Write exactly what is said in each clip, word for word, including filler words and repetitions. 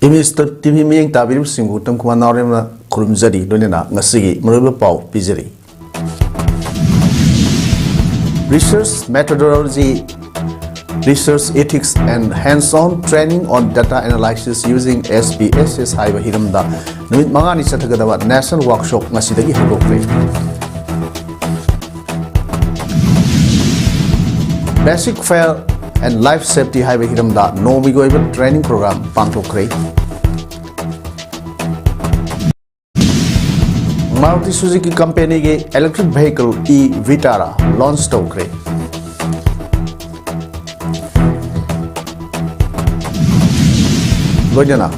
ꯏꯃꯤꯁꯇ TV ꯃꯤꯠꯌꯦꯡ ꯇꯥꯕꯤꯔꯤꯕꯁꯤꯡꯕꯨ ꯇꯝꯈꯨꯃꯥ ꯅꯥꯎꯔꯦꯝꯅ ꯈꯨꯔꯨꯝꯖꯔꯤ, ꯂꯣꯏꯅꯅ ꯉꯁꯤꯒꯤ ꯃꯔꯨꯑꯣꯏꯕ ꯄꯥꯎ ꯄꯤꯖꯔꯤ꯫ Research methodology, research ethics and hands-on training on data analysis using S P S S ꯍꯥꯏꯕ ꯍꯤꯔꯝꯗ ꯅꯨꯃꯤꯠ ꯃꯉꯥꯅꯤ ꯆꯠꯊꯒꯗꯕ National Workshop ꯉꯁꯤꯗꯒꯤ ꯍꯧꯗꯣꯛꯈ꯭ꯔꯦ꯫ Basic Fire and Life Safety ꯍꯥꯏꯕ ꯍꯤꯔꯝꯗ ꯅꯣꯡꯃꯒꯤ ꯑꯣꯏꯕ training program ꯄꯥꯡꯊꯣꯛꯈ꯭ꯔꯦ꯫ Maruti Suzuki company ꯒꯤ electric vehicle e Vitara launch ꯇꯧꯈ꯭ꯔꯦ꯫ ꯂꯣꯏꯅꯅ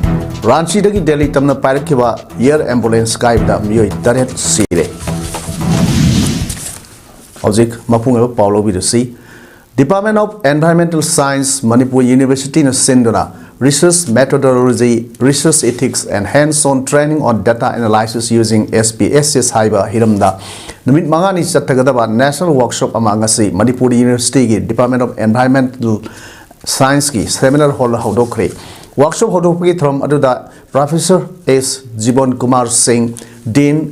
ꯔꯥꯟꯆꯤꯗꯒꯤ ꯗꯦꯜꯂꯤ ꯇꯝꯅ ꯄꯥꯏꯔꯛꯈꯤꯕ air ambulance ꯀꯥꯏꯕꯗ ꯃꯤꯑꯣꯏ ꯇꯔꯦꯠ ꯁꯤꯔꯦ꯫ ꯍꯧꯖꯤꯛ ꯃꯄꯨꯡ ꯑꯣꯏꯕ ꯄꯥꯎ ꯂꯧꯕꯤꯔꯁꯤ꯫ Department of Environmental Science, Manipur University ꯅ ꯁꯤꯟꯗꯨꯅ Research Methodology, Research Ethics and Hands-on Training on Data Analysis using S P S S ꯍꯥꯏꯕ ꯍꯤꯔꯝꯗ ꯅꯨꯃꯤꯠ ꯃꯉꯥꯅꯤ ꯆꯠꯊꯒꯗꯕ National Workshop ꯑꯃ ꯉꯁꯤ ꯃꯅꯤꯄꯨꯔ University ꯒꯤ Department of Environmental Science ꯀꯤ seminar hall ꯗ ꯍꯧꯗꯣꯛꯈ꯭ꯔꯦ꯫ Workshop ꯍꯧꯗꯣꯛꯄꯒꯤ ꯊꯧꯔꯝ ꯑꯗꯨꯗ Professor S ꯖꯤꯕꯣꯟ ꯀꯨꯃꯥꯔ ꯁꯤꯡ, Dean,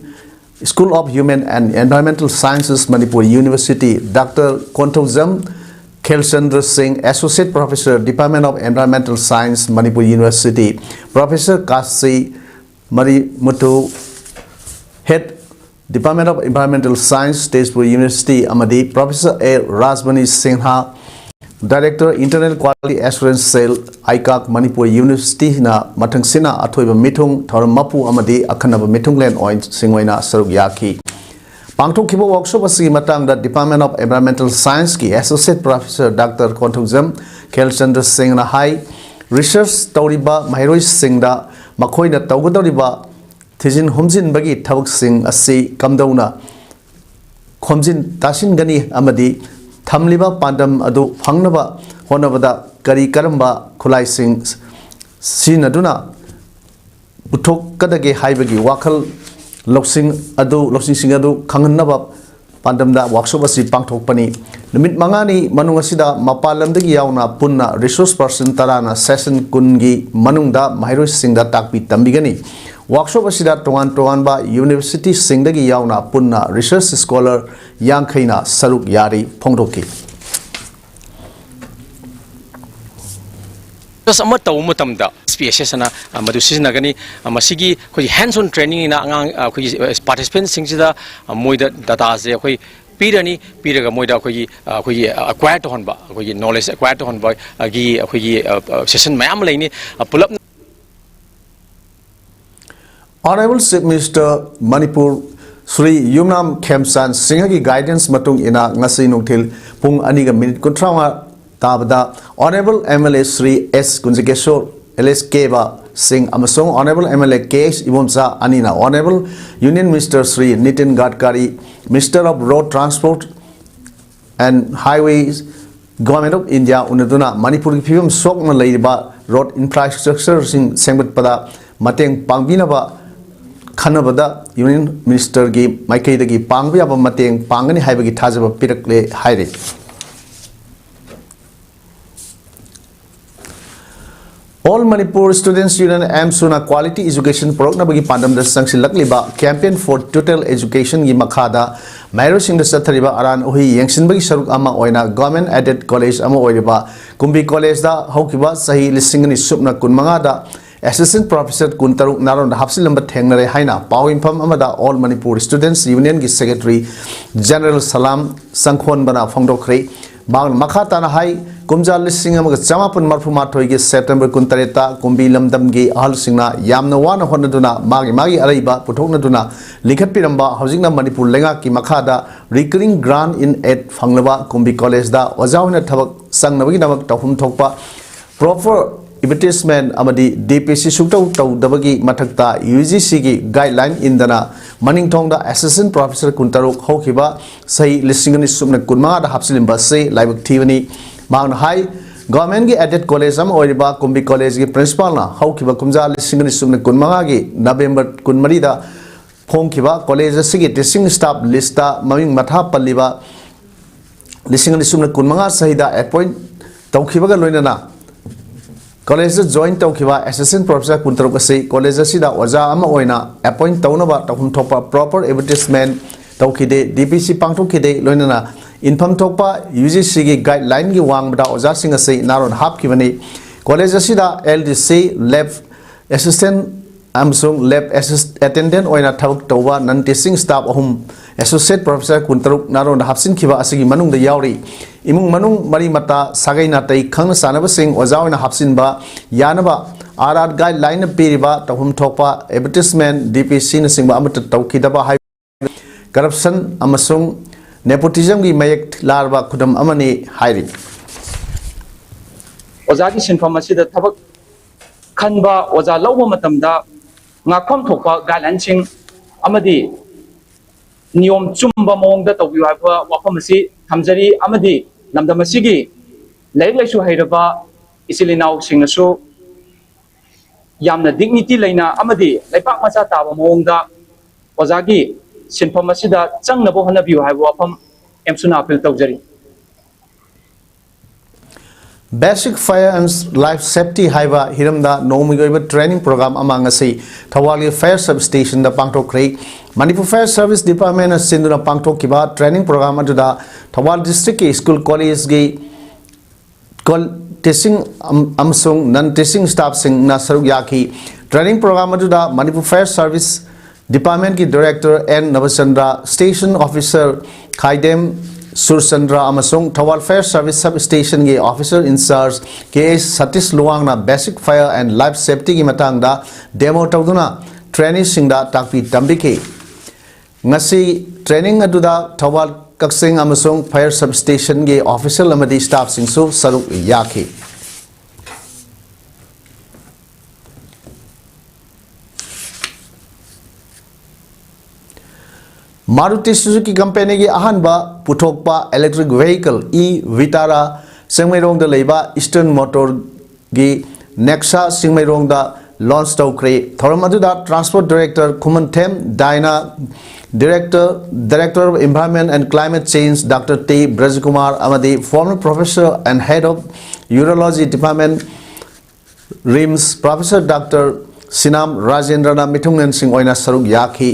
School of Human and Environmental Sciences, Manipur University, Doctor Konthoujam ꯈꯦꯜꯆꯟꯗ꯭ꯔ ꯁꯤꯡ, Associate Professor, Department of Environmental Science, Manipur University, Professor Kashi ꯃꯔꯤꯃꯨꯊꯨ, Head, Department of Environmental Science, Tezpur University, ꯑꯃꯗꯤ Professor A Rajmani Singh, Director, Internal Quality Assurance Cell, ꯑꯥꯏꯀꯥꯛ, Manipur University ꯅ ꯃꯊꯪꯁꯤꯠꯅ ꯑꯊꯣꯏꯕ ꯃꯤꯊꯨꯡ, ꯊꯧꯔꯝ ꯃꯄꯨ ꯑꯃꯗꯤ ꯑꯈꯟꯅꯕ ꯃꯤꯊꯨꯡꯂꯦꯟ ꯑꯣꯏ-, ꯁꯤꯡ ꯑꯣꯏꯅ ꯁꯔꯨꯛ ꯌꯥꯈꯤ꯫ ꯄꯥꯡꯊꯣꯛꯈꯤꯕ workshop ꯑꯁꯤꯒꯤ ꯃꯇꯥꯡꯗ Department of Environmental Science ꯀꯤ Associate Professor Doctor ꯀꯣꯟꯊꯧꯖꯝ ꯈꯦꯜꯆꯟꯗ꯭ꯔ ꯁꯤꯡꯅ ꯍꯥꯏ, research ꯇꯧꯔꯤꯕ ꯃꯍꯩꯔꯣꯏꯁꯤꯡꯗ ꯃꯈꯣꯏꯅ ꯇꯧꯒꯗꯧꯔꯤꯕ ꯊꯤꯖꯤꯟ ꯍꯨꯝꯖꯤꯟꯕꯒꯤ ꯊꯕꯛꯁꯤꯡ ꯑꯁꯤ ꯀꯝꯗꯧꯅ ꯈꯣꯝꯖꯤꯟ ꯇꯥꯁꯤꯟꯒꯅꯤ ꯑꯃꯗꯤ ꯊꯝꯂꯤꯕ ꯄꯥꯟꯗꯝ ꯑꯗꯨ ꯐꯪꯅꯕ ꯍꯣꯠꯅꯕꯗ ꯀꯔꯤ ꯀꯔꯝꯕ ꯈꯨꯠꯂꯥꯏꯁꯤꯡ ꯁꯤꯖꯤꯟꯅꯗꯨꯅ ꯄꯨꯊꯣꯛꯀꯗꯒꯦ ꯍꯥꯏꯕꯒꯤ ꯋꯥꯈꯜ ꯂꯧꯁꯤꯡ ꯑꯗꯨ, ꯂꯧꯁꯤꯡꯁꯤꯡ ꯑꯗꯨ ꯈꯪꯍꯟꯅꯕ ꯄꯥꯟꯗꯝꯗ workshop ꯑꯁꯤ ꯄꯥꯡꯊꯣꯛꯄꯅꯤ꯫ ꯅꯨꯃꯤꯠ ꯃꯉꯥꯅꯤ ꯃꯅꯨꯡ ꯑꯁꯤꯗ ꯃꯄꯥꯟ ꯂꯝꯗꯒꯤ ꯌꯥꯎꯅ ꯄꯨꯟꯅ resource person ꯇꯔꯥꯅ session ꯀꯨꯟꯒꯤ ꯃꯅꯨꯡꯗ ꯃꯍꯩꯔꯣꯏꯁꯤꯡꯗ ꯇꯥꯛꯄꯤ ꯇꯝꯕꯤꯒꯅꯤ꯫ Workshop ꯑꯁꯤꯗ ꯇꯣꯉꯥꯟ ꯇꯣꯉꯥꯟꯕ universityꯁꯤꯡꯗꯒꯤ ꯌꯥꯎꯅ ꯄꯨꯟꯅ research scholar ꯌꯥꯡꯈꯩꯅ ꯁꯔꯨꯛ ꯌꯥꯔꯤ ꯐꯣꯡꯗꯣꯛꯈꯤ꯫ Research ꯑꯃ ꯇꯧꯕ ꯃꯇꯝꯗ S P S S ꯑꯅ, ꯑ, ꯃꯗꯨ ꯁꯤꯖꯤꯟꯅꯒꯅꯤ꯫ ꯑ, ꯃꯁꯤꯒꯤ ꯑꯩꯈꯣꯏꯒꯤ hands on training ꯑꯅ ꯑꯉꯥꯡ, ꯑ, ꯑꯩꯈꯣꯏꯒꯤ, ꯑ, participantꯁꯤꯡꯁꯤꯗ, ꯑ, ꯃꯣꯏꯗ dataꯁꯦ ꯑꯩꯈꯣꯏ ꯄꯤꯔꯅꯤ꯫ ꯄꯤꯔꯒ ꯃꯣꯏꯗ ꯑꯩꯈꯣꯏꯒꯤ, ꯑ, ꯑꯩꯈꯣꯏꯒꯤ, ꯑ, acquire ꯇꯧꯍꯟꯕ, ꯑꯩꯈꯣꯏꯒꯤ knowledge acquire ꯇꯧꯍꯟꯕꯒꯤ ꯑꯩꯈꯣꯏꯒꯤ, ꯑ, ꯑ, session ꯃꯌꯥꯝ ꯑꯃ ꯂꯩꯅꯤ꯫ ꯑ, ꯄꯨꯂꯞ Honorable Chief Minister Manipur Shri Yumnam Khemchand ꯁꯤꯡꯍꯒꯤ guidance ꯃꯇꯨꯡ ꯏꯟꯅ ꯉꯁꯤ ꯅꯨꯡꯊꯤꯜ ꯄꯨꯡ ꯑꯅꯤꯒ ꯃꯤꯅꯤꯠ ꯀꯨꯟꯊ꯭ꯔꯥ ꯃꯉꯥ ꯇꯥꯕꯗ Honorable M L A Shri S Kunjageshwar, L S Keba Singh ꯑꯃꯁꯨꯡ Honorable M L A K H Ibomcha ꯑꯅꯤꯅ Honorable Union Minister Shri Nitin Gadkari, Minister of Road Transport and Highways, Government of India ꯎꯅꯗꯨꯅ ꯃꯅꯤꯄꯨꯔꯒꯤ ꯐꯤꯕꯝ ꯁꯣꯛꯅ ꯂꯩꯔꯤꯕ road infrastructureꯁꯤꯡ ꯁꯦꯝꯒꯠꯄꯗ ꯃꯇꯦꯡ ꯄꯥꯡꯕꯤꯅꯕ ꯈꯟꯅꯕꯗ Union Ministerꯒꯤ ꯃꯥꯏꯀꯩꯗꯒꯤ ꯄꯥꯡꯕ ꯌꯥꯕ ꯃꯇꯦꯡ ꯄꯥꯡꯒꯅꯤ ꯍꯥꯏꯕꯒꯤ ꯊꯥꯖꯕ ꯄꯤꯔꯛꯂꯦ ꯍꯥꯏꯔꯤ꯫ All Manipur Students Union, AMSUꯅ quality education ꯄꯨꯔꯛꯅꯕꯒꯤ ꯄꯥꯟꯗꯝꯗ ꯆꯪꯁꯤꯜꯂꯛꯂꯤꯕ Campaign for Total Educationꯒꯤ ꯃꯈꯥꯗ ꯃꯍꯩꯔꯣꯏꯁꯤꯡꯗ ꯆꯠꯊꯔꯤꯕ ꯑꯔꯥꯟ ꯎꯍꯩ ꯌꯦꯡꯁꯤꯟꯕꯒꯤ ꯁꯔꯨꯛ ꯑꯃ ꯑꯣꯏꯅ Government Aided College ꯑꯃ ꯑꯣꯏꯔꯤꯕ ꯀꯨꯝꯕꯤ Collegeꯗ ꯍꯧꯈꯤꯕ ꯆꯍꯤ ꯂꯤꯁꯤꯡ ꯑꯅꯤ ꯁꯨꯞꯅ ꯀꯨꯟꯃꯉꯥꯗ Assistant Professor ꯀꯨꯟꯇꯔꯨꯛ ꯅꯥꯔꯣꯟꯗ ꯍꯥꯞꯆꯤꯜꯂꯝꯕ ꯊꯦꯡꯅꯔꯦ ꯍꯥꯏꯅ ꯄꯥꯎ ꯏꯟꯐꯝ ꯑꯃꯗ All Manipur Students Unionꯒꯤ Secretary General ꯁꯂꯥꯝ ꯆꯪꯈꯣꯟꯕꯅ ꯐꯣꯡꯗꯣꯛꯈ꯭ꯔꯦ꯫ ꯃꯍꯥꯛꯅ ꯃꯈꯥ ꯇꯥꯅ ꯍꯥꯏ, ꯀꯨꯝꯖꯥ ꯂꯤꯁꯤꯡ ꯑꯃꯒ ꯆꯃꯥꯄꯟ ꯃꯔꯐꯨ ꯃꯥꯊꯣꯏꯒꯤ September ꯀꯨꯟꯇꯔꯦꯠꯇ ꯀꯨꯝꯕꯤ ꯂꯝꯗꯝꯒꯤ ꯑꯍꯜꯁꯤꯡꯅ ꯌꯥꯝꯅ ꯋꯥꯅ ꯍꯣꯠꯅꯗꯨꯅ ꯃꯥꯒꯤ ꯃꯥꯒꯤ ꯑꯔꯩꯕ ꯄꯨꯊꯣꯛꯅꯗꯨꯅ ꯂꯤꯡꯈꯠꯄꯤꯔꯝꯕ ꯍꯧꯖꯤꯛꯅ ꯃꯅꯤꯄꯨꯔ ꯂꯩꯉꯥꯛꯀꯤ ꯃꯈꯥꯗ Recurring Grant in Aid ꯐꯪꯂꯕ ꯀꯨꯝꯕꯤ Collegeꯗ ꯑꯣꯖꯥ ꯑꯣꯏꯅ ꯊꯕꯛ ꯆꯪꯅꯕꯒꯤꯗꯃꯛ ꯇꯧꯐꯝ ꯊꯣꯛꯄ proper advertisement ꯑꯃꯗꯤ D P C ꯁꯨꯡꯇꯧ ꯇꯧꯗꯕꯒꯤ ꯃꯊꯛꯇ UGCꯒꯤ guideline ꯏꯟꯗꯅ ꯃꯅꯤꯡꯊꯣꯡꯗ Assistant Professor ꯀꯨꯟꯇꯔꯨꯛ ꯍꯧꯈꯤꯕ ꯆꯍꯤ ꯂꯤꯁꯤꯡ ꯑꯅꯤ ꯁꯨꯞꯅ ꯀꯨꯟꯃꯉꯥꯗ ꯍꯥꯞꯆꯤꯜꯂꯝꯕ ꯑꯁꯤ ꯂꯥꯏꯕꯛ ꯊꯤꯕꯅꯤ꯫ ꯃꯍꯥꯛꯅ ꯍꯥꯏ, Governmentꯒꯤ Aided College ꯑꯃ ꯑꯣꯏꯔꯤꯕ ꯀꯨꯝꯕꯤ Collegeꯒꯤ Principalꯅ ꯍꯧꯈꯤꯕ ꯀꯨꯝꯖꯥ ꯂꯤꯁꯤꯡ ꯑꯅꯤ ꯁꯨꯞꯅ ꯀꯨꯟꯃꯉꯥꯒꯤ November ꯀꯨꯟꯃꯔꯤꯗ ꯐꯣꯡꯈꯤꯕ ꯀꯣꯂꯦꯖ ꯑꯁꯤꯒꯤ teaching staff list ꯇ ꯃꯃꯤꯡ ꯃꯊꯥ ꯄꯜꯂꯤꯕ ꯂꯤꯁꯤꯡ ꯑꯅꯤ ꯁꯨꯞꯅ ꯀꯨꯟꯃꯉꯥ ꯆꯍꯤꯗ appoint ꯇꯧꯈꯤꯕꯒ ꯂꯣꯏꯅꯅ ꯀꯣꯂꯦꯖꯇ join ꯇꯧꯈꯤꯕ assistant professor ꯀꯨꯟꯇꯔꯨꯛ ꯑꯁꯤ ꯀꯣꯂꯦꯖ ꯑꯁꯤꯗ ꯑꯣꯖꯥ ꯑꯃ ꯑꯣꯏꯅ appoint ꯇꯧꯅꯕ ꯇꯧꯐꯝ ꯊꯣꯛꯄ proper advertisement ꯇꯧꯈꯤꯗꯦ, D P C ꯄꯥꯡꯊꯣꯛꯈꯤꯗꯦ, ꯂꯣꯏꯅꯅ ꯏꯟꯐꯝ ꯊꯣꯛꯄ U G C ꯒꯤ guideline ꯒꯤ ꯋꯥꯡꯃꯗ ꯑꯣꯖꯥꯁꯤꯡ ꯑꯁꯤ ꯅꯥꯔꯣꯟ ꯍꯥꯞꯈꯤꯕꯅꯤ꯫ ꯀꯣꯂꯦꯖ ꯑꯁꯤꯗ L D C, lab assistant ꯑꯃꯁꯨꯡ lab assist-, attendant ꯑꯣꯏꯅ ꯊꯕꯛ ꯇꯧꯕ non teaching staff ꯑꯍꯨꯝ, associate professor ꯀꯨꯟꯇꯔꯨꯛ ꯅꯥꯔꯣꯟꯗ ꯍꯥꯞꯆꯤꯟꯈꯤꯕ ꯑꯁꯤꯒꯤ ꯃꯅꯨꯡꯗ ꯌꯥꯎꯔꯤ꯫ ꯏꯃꯨꯡ ꯃꯅꯨꯡ ꯃꯔꯤ ꯃꯇꯥ, ꯁꯥꯒꯩ ꯅꯥꯇꯩ ꯈꯪꯅ ꯆꯥꯟꯅꯕꯁꯤꯡ ꯑꯣꯖꯥ ꯑꯣꯏꯅ ꯍꯥꯞꯆꯤꯟꯕ ꯌꯥꯅꯕ R R guideline ꯅ ꯄꯤꯔꯤꯕ ꯇꯧꯐꯝ ꯊꯣꯛꯄ advertisement, D P C ꯅꯆꯤꯡꯕ ꯑꯃꯠꯇ ꯇꯧꯈꯤꯗꯕ ꯍꯥꯏ꯫ Corruption ꯑꯃꯁꯨꯡ nepotism ꯒꯤ ꯃꯌꯦꯛ ꯂꯥꯔꯕ ꯈꯨꯗꯝ ꯑꯃꯅꯤ ꯍꯥꯏꯔꯤ꯫ ꯑꯣꯖꯥꯒꯤ ꯁꯤꯟꯐꯝ ꯑꯁꯤꯗ ꯊꯕꯛ ꯈꯟꯕ ꯑꯣꯖꯥ ꯂꯧꯕ ꯃꯇꯝꯗ ꯉꯥꯛꯐꯝ ꯊꯣꯛꯄ guideline ꯁꯤꯡ ꯑꯃꯗꯤ ꯅꯤꯌꯣꯝ ꯆꯨꯝꯕ ꯃꯑꯣꯡꯗ ꯇꯧꯕꯤꯌꯨ ꯍꯥꯏꯕ ꯋꯥꯐꯝ ꯑꯁꯤ ꯊꯝꯖꯔꯤ꯫ ꯑꯃꯗꯤ ꯂꯝꯗꯝ ꯑꯁꯤꯒꯤ ꯂꯥꯏꯔꯤꯛ ꯂꯥꯏꯁꯨ ꯍꯩꯔꯕ ꯏꯆꯤꯜ ꯏꯅꯥꯎꯁꯤꯡꯅꯁꯨ ꯌꯥꯝꯅ dignity ꯂꯩꯅ ꯑꯃꯗꯤ ꯂꯩꯄꯥꯛ ꯃꯆꯥ ꯇꯥꯕ ꯃꯑꯣꯡꯗ ꯑꯣꯖꯥꯒꯤ ꯁꯤꯟꯐꯝ ꯑꯁꯤꯗ ꯆꯪꯅꯕ ꯍꯣꯠꯅꯕꯤꯌꯨ ꯍꯥꯏꯕ ꯋꯥꯐꯝ ꯑꯦꯝꯁꯨꯅ appeal ꯇꯧꯖꯔꯤ꯫ Basic Fire and Life Safety ꯍꯥꯏꯕ ꯍꯤꯔꯝꯗ ꯅꯣꯡꯃꯒꯤ ꯑꯣꯏꯕ training program ꯑꯃ ꯉꯁꯤ ꯊꯧꯕꯥꯜꯒꯤ fire sub station ꯗ ꯄꯥꯡꯊꯣꯛꯈ꯭ꯔꯦ꯫ ꯃꯅꯤꯄꯨꯔ Fire Service Department ꯅ ꯁꯤꯟꯗꯨꯅ ꯄꯥꯡꯊꯣꯛꯈꯤꯕ training program ꯑꯗꯨꯗ ꯊꯧꯕꯥꯜ district ꯀꯤ school, college ꯀꯤ ꯀꯣꯜ-, teaching ꯑꯝ-, ꯑꯃꯁꯨꯡ non teaching staff ꯁꯤꯡꯅ ꯁꯔꯨꯛ ꯌꯥꯈꯤ꯫ Training program ꯑꯗꯨꯗ ꯃꯅꯤꯄꯨꯔ Fire Service Department ꯀꯤ Director N ꯅꯕꯆꯟꯗ꯭ꯔ, Station Officer ꯈꯥꯏꯗꯦꯝ ꯁꯨꯔꯆꯟꯗ꯭ꯔ ꯑꯃꯁꯨꯡ Thoubal Fire Service Sub Station ꯒꯤ Officer in Charge K S Satish ꯂꯨꯋꯥꯡꯅ basic fire and life safety ꯒꯤ ꯃꯇꯥꯡꯗ demo ꯇꯧꯗꯨꯅ trainee ꯁꯤꯡꯗ ꯇꯥꯛꯄꯤ ꯇꯝꯕꯤꯈꯤ꯫ ꯉꯁꯤ training ꯑꯗꯨꯗ ꯊꯧꯕꯥꯜ, ꯀꯛꯆꯤꯡ ꯑꯃꯁꯨꯡ fire sub station ꯒꯤ official ꯑꯃꯗꯤ staff ꯁꯤꯡꯁꯨ ꯁꯔꯨꯛ ꯌꯥꯈꯤ꯫ Maruti Suzuki company ꯒꯤ ꯑꯍꯥꯟꯕ ꯄꯨꯊꯣꯛꯄ electric vehicle e Vitara ꯆꯤꯡꯃꯩꯔꯣꯡꯗ ꯂꯩꯕ Eastern Motor ꯒꯤ Nexa ꯆꯤꯡꯃꯩꯔꯣꯡꯗ ꯂꯣꯟꯆ ꯇꯧꯈ꯭ꯔꯦ꯫ ꯊꯧꯔꯝ ꯑꯗꯨꯗ transport director Khumanthem Diana, director, director of environment and climate change doctor T Brajakumar ꯑꯃꯗꯤ former professor and head of urology department, RIMS, professor doctor Sinam ꯔꯥꯖꯦꯟꯗ꯭ꯔꯅ ꯃꯤꯊꯨꯡꯂꯦꯟꯁꯤꯡ ꯑꯣꯏꯅ ꯁꯔꯨꯛ ꯌꯥꯈꯤ꯫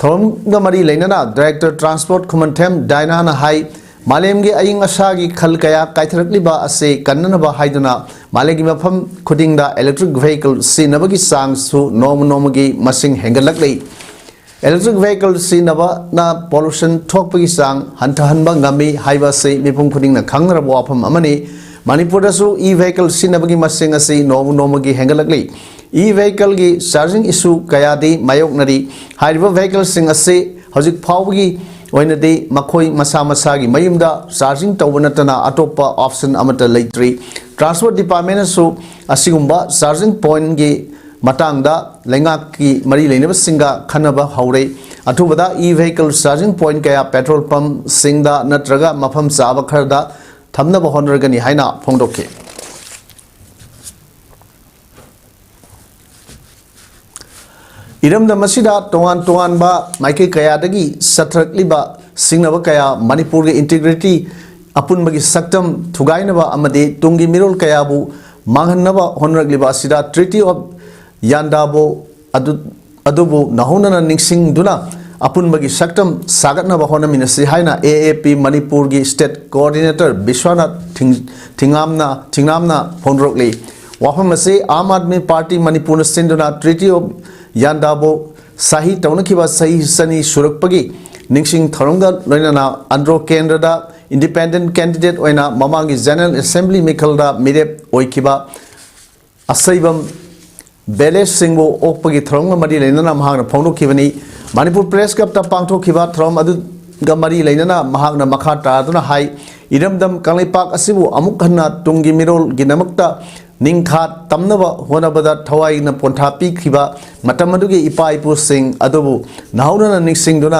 ꯊꯧꯔꯝꯒ ꯃꯔꯤ ꯂꯩꯅꯅ ꯗꯥꯏꯔꯦꯛꯇꯔ ꯇ꯭ꯔꯥꯟꯁꯄꯣꯔꯠ ꯈꯨꯃꯟꯊꯦꯝ ꯗꯥꯏꯅꯥꯅ ꯍꯥꯏ, ꯃꯥꯂꯦꯝꯒꯤ ꯑꯏꯪ ꯑꯁꯥꯒꯤ ꯈꯜ ꯀꯌꯥ ꯀꯥꯏꯊꯔꯛꯂꯤꯕ ꯑꯁꯤ ꯀꯟꯅꯅꯕ ꯍꯥꯏꯗꯨꯅ ꯃꯥꯂꯦꯝꯒꯤ ꯃꯐꯝ ꯈꯨꯗꯤꯡꯗ ꯏꯂꯦꯛꯇ꯭ꯔꯤꯛ ꯚꯦꯍꯤꯀꯜ ꯁꯤꯖꯤꯟꯅꯕꯒꯤ ꯆꯥꯡꯁꯨ ꯅꯣꯡꯃ ꯅꯣꯡꯃꯒꯤ ꯃꯁꯤꯡ ꯍꯦꯟꯒꯠꯂꯛꯂꯤ꯫ ꯏꯂꯦꯛꯇ꯭ꯔꯤꯛ ꯚꯦꯍꯤꯀꯜ ꯁꯤꯖꯤꯟꯅꯕꯅ ꯄꯣꯂꯨꯁꯟ ꯊꯣꯛꯄꯒꯤ ꯆꯥꯡ ꯍꯟꯊꯍꯟꯕ ꯉꯝꯃꯤ ꯍꯥꯏꯕ ꯑꯁꯤ ꯃꯤꯄꯨꯝ ꯈꯨꯗꯤꯡꯅ ꯈꯪꯅꯔꯕ ꯋꯥꯐꯝ ꯑꯃꯅꯤ꯫ ꯃꯅꯤꯄꯨꯔꯗꯁꯨ ꯏ ꯚꯦꯍꯤꯀꯜ ꯁꯤꯖꯤꯟꯅꯕꯒꯤ ꯃꯁꯤꯡ ꯑꯁꯤ ꯅꯣꯡꯃ ꯅꯣꯡꯃꯒꯤ ꯍꯦꯟꯒꯠꯂꯛꯂꯤ꯫ ꯏ ꯚꯦꯍꯤꯀꯜꯒꯤ ꯆꯥꯔꯖꯤꯡ ꯏꯁꯨ ꯀꯌꯥꯗꯤ ꯃꯥꯌꯣꯛꯅꯔꯤ꯫ ꯍꯥꯏꯔꯤꯕ ꯚꯦꯍꯤꯀꯜꯁꯤꯡ ꯑꯁꯤ ꯍꯧꯖꯤꯛ ꯐꯥꯎꯕꯒꯤ ꯑꯣꯏꯅꯗꯤ ꯃꯈꯣꯏ ꯃꯁꯥ ꯃꯁꯥꯒꯤ ꯃꯌꯨꯝꯗ ꯆꯥꯔꯖꯤꯡ ꯇꯧꯕ ꯅꯠꯇꯅ ꯑꯇꯣꯞꯄ ꯑꯣꯞꯁꯟ ꯑꯃꯠꯇ ꯂꯩꯇ꯭ꯔꯤ꯫ ꯇ꯭ꯔꯥꯟꯁꯄꯣꯔꯠ ꯗꯤꯄꯥꯔꯠꯃꯦꯟꯅꯁꯨ ꯑꯁꯤꯒꯨꯝꯕ ꯆꯥꯔꯖꯤꯡ ꯄꯣꯏꯟꯒꯤ ꯃꯇꯥꯡꯗ ꯂꯩꯉꯥꯛꯀꯤ ꯃꯔꯤ ꯂꯩꯅꯕꯁꯤꯡꯒ ꯈꯟꯅꯕ ꯍꯧꯔꯦ꯫ ꯑꯊꯨꯕꯗ ꯏ ꯚꯦꯍꯤꯀꯜ ꯆꯥꯔꯖꯤꯡ ꯄꯣꯏꯟ ꯀꯌꯥ ꯄꯦꯇ꯭ꯔꯣꯜ ꯄꯝꯁꯤꯡꯗ ꯅꯠꯇ꯭ꯔꯒ ꯃꯐꯝ ꯆꯥꯕ ꯈꯔꯗ ꯊꯝꯅꯕ ꯍꯣꯠꯅꯔꯒꯅꯤ ꯍꯥꯏꯅ ꯐꯣꯡꯗꯣꯛꯈꯤ꯫ ꯏꯔꯝꯗꯝ ꯑꯁꯤꯗ ꯇꯣꯉꯥꯟ ꯇꯣꯉꯥꯟꯕ ꯃꯥꯏꯀꯩ ꯀꯌꯥꯗꯒꯤ ꯆꯠꯊꯔꯛꯂꯤꯕ ꯁꯤꯡꯅꯕ ꯀꯌꯥ, ꯃꯅꯤꯄꯨꯔꯒꯤ ꯏꯟꯇꯤꯒ꯭ꯔꯤꯇꯤ, ꯑꯄꯨꯟꯕꯒꯤ ꯁꯛꯇꯝ ꯊꯨꯒꯥꯏꯅꯕ ꯑꯃꯗꯤ ꯇꯨꯡꯒꯤ ꯃꯤꯔꯣꯜ ꯀꯌꯥꯕꯨ ꯃꯥꯡꯍꯟꯅꯕ ꯍꯣꯠꯅꯔꯛꯂꯤꯕ ꯑꯁꯤꯗ ꯇ꯭ꯔꯤꯇꯤ ꯑꯣꯐ ꯌꯥꯟꯗꯥꯕꯣ ꯑꯗꯨ, ꯑꯗꯨꯕꯨ ꯅꯧꯍꯧꯅꯅ ꯅꯤꯡꯁꯤꯡꯗꯨꯅ ꯑꯄꯨꯟꯕꯒꯤ ꯁꯛꯇꯝ ꯁꯥꯒꯠꯅꯕ ꯍꯣꯠꯅꯃꯤꯟꯅꯁꯤ ꯍꯥꯏꯅ ꯑꯦ ꯑꯦ ꯄꯤ ꯃꯅꯤꯄꯨꯔꯒꯤ ꯁ꯭ꯇꯦꯠ ꯀꯣꯑꯣꯔꯗꯤꯅꯦꯇꯔ ꯕꯤꯁ꯭ꯋꯥꯅꯥꯊ ꯊꯤꯡ-, ꯊꯤꯉꯥꯝꯅ, ꯊꯤꯉꯥꯝꯅ ꯐꯣꯡꯗꯣꯔꯛꯂꯤ꯫ ꯋꯥꯐꯝ ꯑꯁꯤ ꯑꯥꯝ ꯑꯥꯗꯃꯤ ꯄꯥꯔꯇꯤ ꯃꯅꯤꯄꯨꯔꯅ ꯁꯤꯟꯗꯨꯅ ꯇ꯭ꯔꯤꯇꯤ ꯑꯣꯐ ꯌꯥꯟꯗꯥꯕꯣ ꯁꯍꯤ ꯇꯧꯅꯈꯤꯕ ꯆꯍꯤ ꯆꯅꯤ ꯁꯨꯔꯛꯄꯒꯤ ꯅꯤꯡꯁꯤꯡ ꯊꯧꯔꯝꯒ ꯂꯣꯏꯅꯅ ꯑꯟꯗ꯭ꯔꯣ ꯀꯦꯟꯗ꯭ꯔꯗ ꯏꯟꯗꯤꯄꯦꯟꯗꯦꯟꯠ ꯀꯦꯟꯗꯤꯗꯦꯠ ꯑꯣꯏꯅ ꯃꯃꯥꯡꯒꯤ ꯖꯦꯅꯔꯦꯜ ꯑꯦꯁꯦꯝꯕ꯭ꯂꯤ ꯃꯤꯈꯜꯗ ꯃꯤꯔꯦꯞ ꯑꯣꯏꯈꯤꯕ ꯑꯁꯩꯕꯝ ꯕꯦꯂꯦꯁ ꯁꯤꯡꯕꯨ ꯑꯣꯛꯄꯒꯤ ꯊꯧꯔꯝꯒ ꯃꯔꯤ ꯂꯩꯅꯅ ꯃꯍꯥꯛꯅ ꯐꯣꯡꯗꯣꯛꯈꯤꯕꯅꯤ꯫ ꯃꯅꯤꯄꯨꯔ ꯄ꯭ꯔꯦꯁ ꯀ꯭ꯂꯕꯇ ꯄꯥꯡꯊꯣꯛꯈꯤꯕ ꯊꯧꯔꯝ ꯑꯗꯨꯒ ꯃꯔꯤ ꯂꯩꯅꯅ ꯃꯍꯥꯛꯅ ꯃꯈꯥ ꯇꯥꯗꯨꯅ ꯍꯥꯏ, ꯏꯔꯝꯗꯝ ꯀꯪꯂꯩꯄꯥꯛ ꯑꯁꯤꯕꯨ ꯑꯃꯨꯛ ꯍꯟꯅ ꯇꯨꯡꯒꯤ ꯃꯤꯔꯣꯜꯒꯤꯗꯃꯛꯇ ꯅꯤꯡꯈꯥ ꯇꯝꯅꯕ ꯍꯣꯠꯅꯕꯗ ꯊꯋꯥꯏꯅ ꯄꯣꯟꯊꯥ ꯄꯤꯈꯤꯕ ꯃꯇꯝ ꯑꯗꯨꯒꯤ ꯏꯄꯥ ꯏꯄꯨꯁꯤꯡ ꯑꯗꯨꯕꯨ ꯅꯧꯍꯧꯅꯅ ꯅꯤꯡꯁꯤꯡꯗꯨꯅ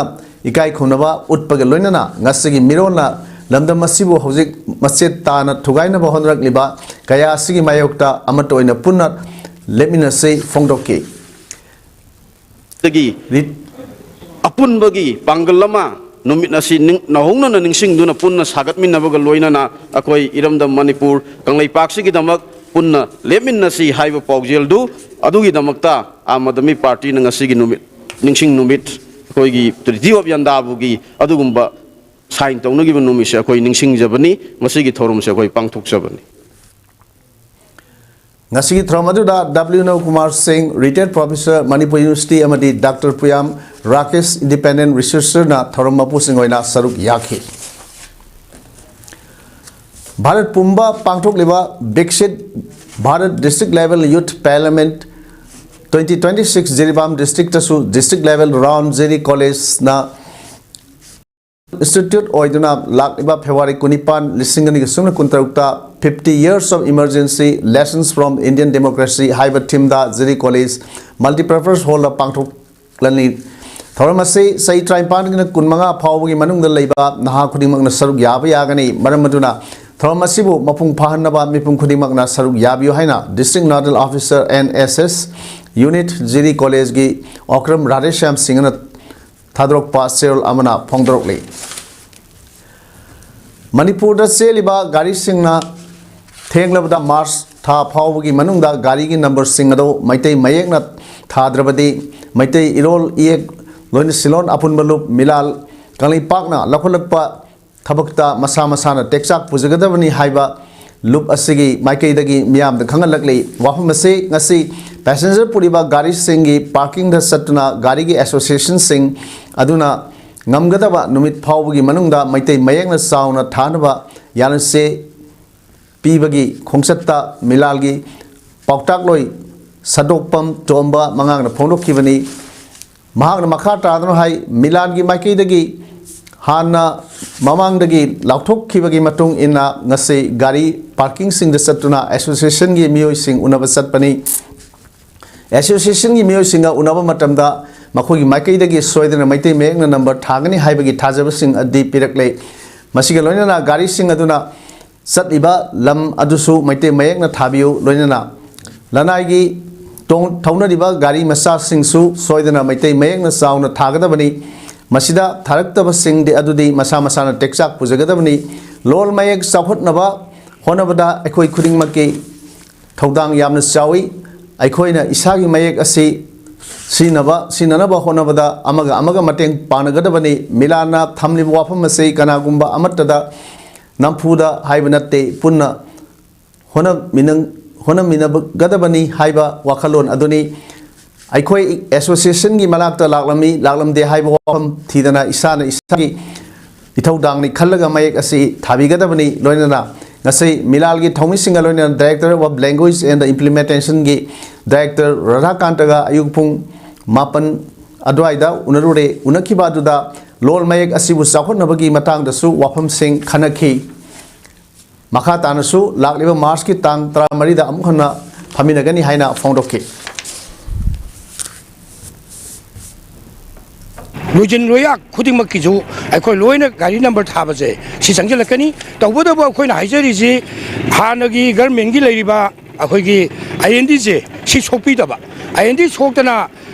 ꯏꯀꯥꯏ ꯈꯨꯝꯅꯕ ꯎꯠꯄꯒ ꯂꯣꯏꯅꯅ ꯉꯁꯤꯒꯤ ꯃꯤꯔꯣꯜꯅ ꯂꯝꯗꯝ ꯑꯁꯤꯕꯨ ꯍꯧꯖꯤꯛ ꯃꯆꯦꯠ ꯇꯥꯅ ꯊꯨꯒꯥꯏꯅꯕ ꯍꯣꯠꯅꯔꯛꯂꯤꯕ ꯀꯌꯥ ꯑꯁꯤꯒꯤ ꯃꯥꯌꯣꯛꯇ ꯑꯃꯠꯇ ꯑꯣꯏꯅ ꯄꯨꯟꯅ ꯂꯦꯞꯃꯤꯟꯅꯁꯤ ꯐꯣꯡꯗꯣꯛꯈꯤ꯫ ꯗꯒꯤ ꯑꯄꯨꯟꯕꯒꯤ ꯄꯥꯡꯒꯜ ꯑꯃ ꯅꯨꯃꯤꯠ ꯑꯁꯤ ꯅꯤꯡ- ꯅꯧꯍꯧꯅꯅ ꯅꯤꯡꯁꯤꯡꯗꯨꯅ ꯄꯨꯟꯅ ꯁꯥꯒꯠꯃꯤꯟꯅꯕꯒ ꯂꯣꯏꯅꯅ ꯑꯩꯈꯣꯏ ꯏꯔꯝꯗꯝ ꯃꯅꯤꯄꯨꯔ ꯀꯪꯂꯩꯄꯥꯛꯁꯤꯒꯤꯗꯃꯛ ꯄꯨꯟꯅ ꯂꯦꯞꯃꯤꯟꯅꯁꯤ ꯍꯥꯏꯕ ꯄꯥꯎꯖꯦꯜꯗꯨ ꯑꯗꯨꯒꯤꯗꯃꯛꯇ ꯑꯥꯝ ꯑꯥꯗꯃꯤ ꯄꯥꯔꯇꯤꯅ ꯉꯁꯤꯒꯤ ꯅꯨꯃꯤꯠ, ꯅꯤꯡꯁꯤꯡ ꯅꯨꯃꯤꯠ, ꯑꯩꯈꯣꯏꯒꯤ ꯇ꯭ꯔꯤꯇꯤ ꯑꯣꯐ ꯌꯟꯗꯥꯕꯨꯒꯤ ꯑꯗꯨꯒꯨꯝꯕ ꯁꯥꯏꯟ ꯇꯧꯅꯈꯤꯕ ꯅꯨꯃꯤꯠꯁꯦ ꯑꯩꯈꯣꯏ ꯅꯤꯡꯁꯤꯡꯖꯕꯅꯤ꯫ ꯃꯁꯤꯒꯤ ꯊꯧꯔꯝꯁꯦ ꯑꯩꯈꯣꯏ ꯄꯥꯡꯊꯣꯛꯆꯕꯅꯤ꯫ ꯉꯁꯤꯒꯤ ꯊꯧꯔꯝ ꯑꯗꯨꯗ W Nabakumar Singh, retired professor, Manipur university, ꯑꯃꯗꯤ ꯗꯥꯛꯇꯔ ꯄꯨꯌꯥꯝ ꯔꯥꯀꯦꯁ, ꯏꯟꯗꯤꯄꯦꯟꯗꯦꯟꯠ ꯔꯤꯁꯔꯆꯔꯅ ꯊꯧꯔꯝ ꯃꯄꯨꯁꯤꯡ ꯑꯣꯏꯅ ꯁꯔꯨꯛ ꯌꯥꯈꯤ꯫ ꯚꯥꯔꯠ ꯄꯨꯝꯕ ꯄꯥꯡꯊꯣꯛꯂꯤꯕ Viksit Bharat district level youth parliament twenty twenty six Jiribam ꯗꯤꯁꯇ꯭ꯔꯤꯛꯇꯁꯨ ꯗꯤꯁꯇ꯭ꯔꯤꯛ ꯂꯦꯚꯦꯜ ꯔꯥꯎꯟ ꯖꯤꯔꯤ ꯀꯣꯂꯦꯖꯅ ꯏꯟꯁꯇꯤꯇ꯭ꯌꯨꯠ ꯑꯣꯏꯗꯨꯅ ꯂꯥꯛꯂꯤꯕ ꯐꯦꯕ꯭ꯔꯨꯋꯥꯔꯤ ꯀꯨꯟꯅꯤꯄꯥꯟ, ꯂꯤꯁꯤꯡ ꯑꯅꯤꯒ ꯁꯨꯞꯅ ꯀꯨꯟꯇꯔꯨꯛꯇ Fifty Years of Emergency, Lessons from Indian Democracy ꯍꯥꯏꯕ ꯊꯤꯝꯗ ꯖꯤꯔꯤ ꯀꯣꯂꯦꯖ ꯃꯜꯇꯤꯄꯔꯄꯁ ꯍꯣꯜꯗ ꯄꯥꯡꯊꯣꯛꯂꯅꯤ꯫ ꯊꯧꯔꯝ ꯑꯁꯤ ꯆꯍꯤ ꯇꯔꯥꯅꯤꯄꯥꯟꯗꯒꯤꯅ ꯀꯨꯟꯃꯉꯥ ꯐꯥꯎꯕꯒꯤ ꯃꯅꯨꯡꯗ ꯂꯩꯕ ꯅꯍꯥ ꯈꯨꯗꯤꯡꯃꯛꯅ ꯁꯔꯨꯛ ꯌꯥꯕ ꯌꯥꯒꯅꯤ꯫ ꯃꯔꯝ ꯑꯗꯨꯅ ꯊꯧꯔꯝ ꯑꯁꯤꯕꯨ ꯃꯄꯨꯡ ꯐꯥꯍꯟꯅꯕ ꯃꯤꯄꯨꯝ ꯈꯨꯗꯤꯡꯃꯛꯅ ꯁꯔꯨꯛ ꯌꯥꯕꯤꯌꯨ ꯍꯥꯏꯅ district nodal officer, N S S unit, Jiri ꯀꯣꯂꯦꯖꯀꯤ ꯑꯣꯀ꯭ꯔꯝ ꯔꯥꯙꯦꯁ꯭ꯌꯥꯝ ꯁꯤꯡꯍꯅ ꯊꯥꯗꯣꯔꯛꯄ ꯆꯦꯔꯣꯜ ꯑꯃꯅ ꯐꯣꯡꯗꯣꯔꯛꯂꯤ꯫ ꯃꯅꯤꯄꯨꯔꯗ ꯆꯦꯜꯂꯤꯕ ꯒꯥꯔꯤꯁꯤꯡꯅ ꯊꯦꯡꯂꯕꯗ ꯃꯥꯔꯆ ꯊꯥ ꯐꯥꯎꯕꯒꯤ ꯃꯅꯨꯡꯗ ꯒꯥꯔꯤꯒꯤ ꯅꯝꯕꯔꯁꯤꯡ ꯑꯗꯨ ꯃꯩꯇꯩ ꯃꯌꯦꯛꯅ ꯊꯥꯗ꯭ꯔꯕꯗꯤ ꯃꯩꯇꯩ ꯏꯔꯣꯜ ꯏꯌꯦꯛ ꯂꯣꯏꯅ ꯁꯤꯂꯣꯟ ꯑꯄꯨꯟꯕ ꯂꯨꯞ ꯃꯤꯂꯥꯜ ꯀꯪꯂꯩꯄꯥꯛꯅ ꯂꯧꯈꯠꯂꯛꯄ ꯊꯕꯛꯇ ꯃꯁꯥ ꯃꯁꯥꯅ ꯇꯦꯛꯆꯥꯛ ꯄꯨꯖꯒꯗꯕꯅꯤ ꯍꯥꯏꯕ ꯂꯨꯞ ꯑꯁꯤꯒꯤ ꯃꯥꯏꯀꯩꯗꯒꯤ ꯃꯤꯌꯥꯝꯗ ꯈꯪꯍꯜꯂꯛꯂꯤ꯫ ꯋꯥꯐꯝ ꯑꯁꯤ ꯉꯁꯤ ꯄꯦꯁꯦꯟꯖꯔ ꯄꯨꯔꯤꯕ ꯒꯥꯔꯤꯁꯤꯡꯒꯤ ꯄꯥꯔꯀꯤꯡꯗ ꯆꯠꯇꯨꯅ ꯒꯥꯔꯤꯒꯤ ꯑꯦꯁꯣꯁꯤꯌꯦꯁꯟꯁꯤꯡ ꯑꯗꯨꯅ ꯉꯝꯒꯗꯕ ꯅꯨꯃꯤꯠ ꯐꯥꯎꯕꯒꯤ ꯃꯅꯨꯡꯗ ꯃꯩꯇꯩ ꯃꯌꯦꯛꯅ ꯆꯥꯎꯅ ꯊꯥꯅꯕ ꯌꯥꯅꯁꯦ ꯄꯤꯕꯒꯤ ꯈꯣꯡꯆꯠꯇ ꯃꯤꯂꯥꯜꯒꯤ ꯄꯥꯎꯇꯥꯛꯂꯣꯏ ꯁꯟꯗꯣꯛꯄꯝ ꯇꯣꯝꯕ ꯃꯉꯥꯡꯅ ꯐꯣꯡꯗꯣꯛꯈꯤꯕꯅꯤ꯫ ꯃꯍꯥꯛꯅ ꯃꯈꯥ ꯇꯥꯗꯨꯅ ꯍꯥꯏ, ꯃꯤꯂꯥꯟꯒꯤ ꯃꯥꯏꯀꯩꯗꯒꯤ ꯍꯥꯟꯅ ꯃꯃꯥꯡꯗꯒꯤ ꯂꯥꯎꯊꯣꯛꯈꯤꯕꯒꯤ ꯃꯇꯨꯡ ꯏꯟꯅ ꯉꯁꯤ ꯒꯥꯔꯤ ꯄꯥꯔꯀꯤꯡꯁꯤꯡꯗ ꯆꯠꯇꯨꯅ ꯑꯦꯁꯣꯁꯤꯌꯦꯁꯟꯒꯤ ꯃꯤꯑꯣꯏꯁꯤꯡ ꯎꯅꯕ ꯆꯠꯄꯅꯤ꯫ ꯑꯦꯁꯣꯁꯤꯌꯦꯁꯟꯒꯤ ꯃꯤꯑꯣꯏꯁꯤꯡꯒ ꯎꯅꯕ ꯃꯇꯝꯗ ꯃꯈꯣꯏꯒꯤ ꯃꯥꯏꯀꯩꯗꯒꯤ ꯁꯣꯏꯗꯅ ꯃꯩꯇꯩ ꯃꯌꯦꯛꯅ ꯅꯝꯕꯔ ꯊꯥꯒꯅꯤ ꯍꯥꯏꯕꯒꯤ ꯊꯥꯖꯕꯁꯤꯡ ꯑꯗꯨꯗꯤ ꯄꯤꯔꯛꯂꯦ꯫ ꯃꯁꯤꯒ ꯂꯣꯏꯅꯅ ꯒꯥꯔꯤꯁꯤꯡ ꯑꯗꯨꯅ ꯆꯠꯂꯤꯕ ꯂꯝ ꯑꯗꯨꯁꯨ ꯃꯩꯇꯩ ꯃꯌꯦꯛꯅ ꯊꯥꯕꯤꯌꯨ, ꯂꯣꯏꯅꯅ ꯂꯅꯥꯏꯒꯤ ꯇꯣꯡ-, ꯊꯧꯅꯔꯤꯕ ꯒꯥꯔꯤ ꯃꯆꯥꯁꯤꯡꯁꯨ ꯁꯣꯏꯗꯅ ꯃꯩꯇꯩ ꯃꯌꯦꯛꯅ ꯆꯥꯎꯅ ꯊꯥꯒꯗꯕꯅꯤ꯫ ꯃꯁꯤꯗ ꯊꯥꯔꯛꯇꯕꯁꯤꯡꯗꯤ ꯑꯗꯨꯗꯤ ꯃꯁꯥ ꯃꯁꯥꯅ ꯇꯦꯛꯆꯥꯛ ꯄꯨꯖꯒꯗꯕꯅꯤ꯫ ꯂꯣꯜ ꯃꯌꯦꯛ ꯆꯥꯎꯈꯠꯅꯕ ꯍꯣꯠꯅꯕꯗ ꯑꯩꯈꯣꯏ ꯈꯨꯗꯤꯡꯃꯛꯀꯤ ꯊꯧꯗꯥꯡ ꯌꯥꯝꯅ ꯆꯥꯎꯏ꯫ ꯑꯩꯈꯣꯏꯅ ꯏꯁꯥꯒꯤ ꯃꯌꯦꯛ ꯑꯁꯤ ꯁꯤꯖꯤꯟꯅꯕ, ꯁꯤꯖꯤꯟꯅꯅꯕ ꯍꯣꯠꯅꯕꯗ ꯑꯃꯒ ꯑꯃꯒ ꯃꯇꯦꯡ ꯄꯥꯡꯅꯒꯗꯕꯅꯤ꯫ ꯃꯤꯂꯥꯟꯅ ꯊꯝꯂꯤꯕ ꯋꯥꯐꯝ ꯑꯁꯤ ꯀꯅꯥꯒꯨꯝꯕ ꯑꯃꯠꯇꯗ ꯅꯝꯐꯨꯗ ꯍꯥꯏꯕ ꯅꯠꯇꯦ, ꯄꯨꯟꯅ ꯍꯣꯠꯅꯃꯤꯟꯅ-, ꯍꯣꯠꯅꯃꯤꯟꯅꯒꯗꯕꯅꯤ ꯍꯥꯏꯕ ꯋꯥꯈꯜꯂꯣꯟ ꯑꯗꯨꯅꯤ꯫ ꯑꯩꯈꯣꯏ ꯑꯦꯁꯣꯁꯤꯌꯦꯁꯟꯒꯤ ꯃꯅꯥꯛꯇ ꯂꯥꯛꯂꯝꯃꯤ, ꯂꯥꯛꯂꯝꯗꯦ ꯍꯥꯏꯕ ꯋꯥꯐꯝ ꯊꯤꯗꯅ ꯏꯁꯥꯅ ꯏꯁꯥꯒꯤ ꯏꯊꯧꯗꯥꯡꯅꯤ ꯈꯜꯂꯒ ꯃꯌꯦꯛ ꯑꯁꯤ ꯊꯥꯕꯤꯒꯗꯕꯅꯤ꯫ ꯂꯣꯏꯅꯅ ꯉꯁꯤ ꯃꯤꯂꯥꯜꯒꯤ ꯊꯧꯃꯤꯁꯤꯡꯒ ꯂꯣꯏꯅꯅ Director of Language and Implementationꯒꯤ Director ꯔꯥꯙꯥꯀꯥꯟꯇꯒ ꯑꯌꯨꯛ ꯄꯨꯡ ꯃꯥꯄꯟ ꯑꯗꯨꯋꯥꯏꯗ ꯎꯅꯔꯨꯔꯦ꯫ ꯎꯅꯈꯤꯕ ꯑꯗꯨꯗ ꯂꯣꯜ ꯃꯌꯦꯛ ꯑꯁꯤꯕꯨ ꯆꯥꯎꯈꯠꯅꯕꯒꯤ ꯃꯇꯥꯡꯗꯁꯨ ꯋꯥꯐꯝꯁꯤꯡ ꯈꯟꯅꯈꯤ꯫ ꯃꯈꯥ ꯇꯥꯅꯁꯨ ꯂꯥꯛꯂꯤꯕ ꯃꯥꯔꯆꯀꯤ ꯇꯥꯡ ꯇꯔꯥꯃꯔꯤꯗ ꯑꯃꯨꯛ ꯍꯟꯅ ꯐꯝꯃꯤꯟꯅꯒꯅꯤ ꯍꯥꯏꯅ ꯐꯣꯡꯗꯣꯛꯈꯤ꯫ ꯂꯣꯏꯖꯤꯟ ꯂꯣꯏꯌꯥ ꯈꯨꯗꯤꯡꯃꯛꯀꯤꯁꯨ ꯑꯩꯈꯣꯏ ꯂꯣꯏꯅ ꯒꯥꯔꯤ ꯅꯝꯕꯔ ꯊꯥꯕꯁꯦ ꯁꯤ ꯆꯪꯁꯤꯜꯂꯛꯀꯅꯤ꯫ ꯇꯧꯕꯇꯕꯨ ꯑꯩꯈꯣꯏꯅ ꯍꯥꯏꯖꯔꯤꯁꯤ ꯍꯥꯟꯅꯒꯤ ꯒꯔꯃꯦꯟꯒꯤ ꯂꯩꯔꯤꯕ ꯑꯩꯈꯣꯏꯒꯤ ꯑꯥꯏ ꯑꯦꯟ ꯗꯤꯁꯦ ꯁꯤ ꯁꯣꯛꯄꯤꯗꯕ, ꯑꯥꯏ ꯑꯦꯟ ꯗꯤ ꯁꯣꯛꯇꯅ